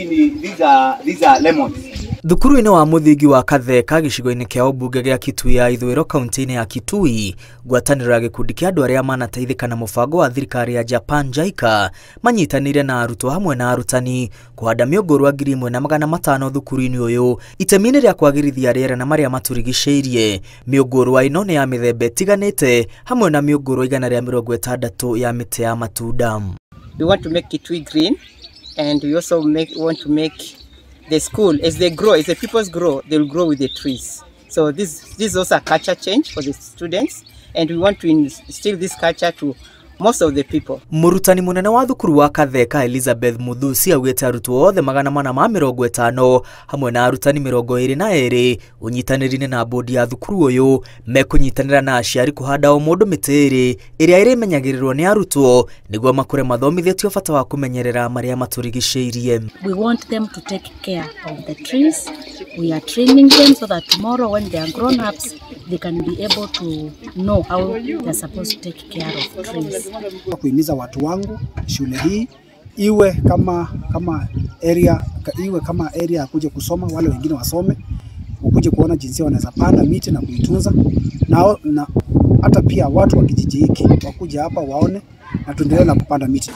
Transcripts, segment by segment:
These are lemons. Thukuru-inĩ wa mũthingi wa Katheka gĩcigo-inĩ kĩa ũmbunge gĩa Kitui ya ithũĩro kaunti-inĩ ya Kitui, ngwatanĩro ya gĩkundi kĩa andũ arĩa manateithĩka na mũbango wa thirikari ya Japan JICA manyitanĩire na arutwo hamwe na arutani kũhanda mĩũngũrwa 1500 thukuru-inĩ ũyũ itemi-inĩ rĩa kwagĩrithia rĩera na marĩa matũrigicĩirie. Mĩũngũrwa ĩno nĩ ya mĩthemba ĩtiganĩte hamwe na mĩũngũrwa 160 ya mĩtĩ ya matunda. We want to make Kitui green, and we also want to make the school, as they grow, as the pupils grow, they'll grow with the trees. So this is also a culture change for the students, and we want to instill this culture to most of the people. Mũrutani mũnene wa thukuru wa Katheka Elizabeth Muthusi augĩte arutwo othe 450 hamwe na arutani 22 ũnyitanĩri-inĩ na bodi ya thukuru ũyũ mekũnyitanĩra na aciari kũhanda o mũndũ mĩtĩ ĩrĩ ĩrĩa ĩrĩmenyagĩrĩrwo nĩ arutwo nĩguo makũre mathomithĩtio bata wa kũmenyerera marĩa matũrigicĩirie. We want them to take care of the trees. We are training them so that tomorrow when they are grown ups, they can be able to know how they are supposed to take care of trees. Kuhimiza watu wangu shule hii iwe kama area ya kuja kusoma, wale wengine wasome, wakuje kuona jinsi wanaweza panda miti na kuitunza, na hata pia watu wa kijiji hiki wakuja hapa waone na tuendelee na kupanda miti.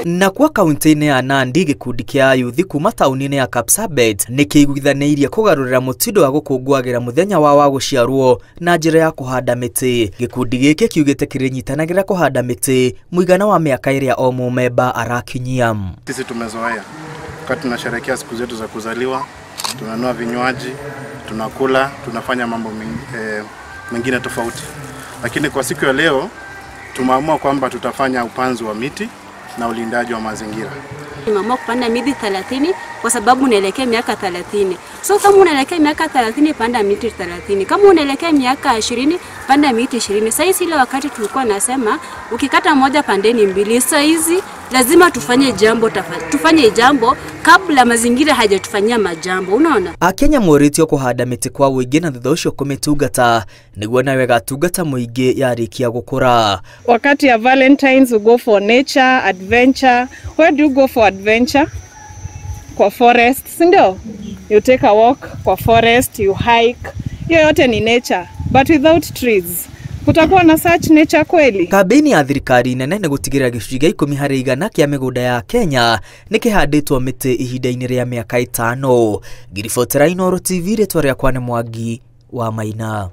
Na kwa kaunti-inĩ ya Nandi, gĩkundi kĩa ayuthi kuma taũni-inĩ ya Kapsabet nĩ kĩiguithanĩirie kũgarũrĩra mũtindo wa gũkũngũagĩra mũthenya wao wa gũciarwo na njĩra ya kũhanda mĩtĩ. Gĩkundi gĩkĩ kiugĩte kĩrĩnyitanagĩra kũhanda mĩtĩ mũigana wa mĩaka ĩrĩa o mũmemba arakinyia. Sisi tumezoea wakati tunasherehekea siku zetu za kuzaliwa, tunanunua vinywaji, tunakula, tunafanya mambo mengine tofauti, lakini kwa siku ya leo tumeamua kwamba tutafanya upanzi wa miti na ulindaji wa mazingira. Nimeamua kupanda miti 30 kwa sababu unaelekea miaka 30. So kama unaelekea miaka 30, panda miti 30. Kama unaelekea miaka 20, panda miti 20. Sasa hizi ile wakati tulikuwa nasema ukikata moja pandeni mbili. Sasa hizi lazima tufanye jambo kabla mazingira hajatufanyia majambo. Unaona? Akenya morĩtio kũhanda mĩtĩ kwa ũingĩ na thutha ũcio kũmĩtungata nĩguo nayo ĩgatungata mũingĩ yarĩkia gũkũra. Wakati ya Valentines, we go for nature, adventure. Where do you go for adventure? Kwa forest, si ndio? You take a walk kwa forest, you hike. Hiyo yote ni nature. But without trees, kutakuwa na such nature kweli? Kambĩini ya thirikari nene nĩ gũtigĩrĩra 10% kĩa mĩgũnda ya Kenya nĩ kĩhandĩtwo mĩtĩ ihinda-inĩ rĩa mĩaka 5. Ngiribotera Inooro TV, rĩtwa rĩakwa nĩ Mwangi wa Maina.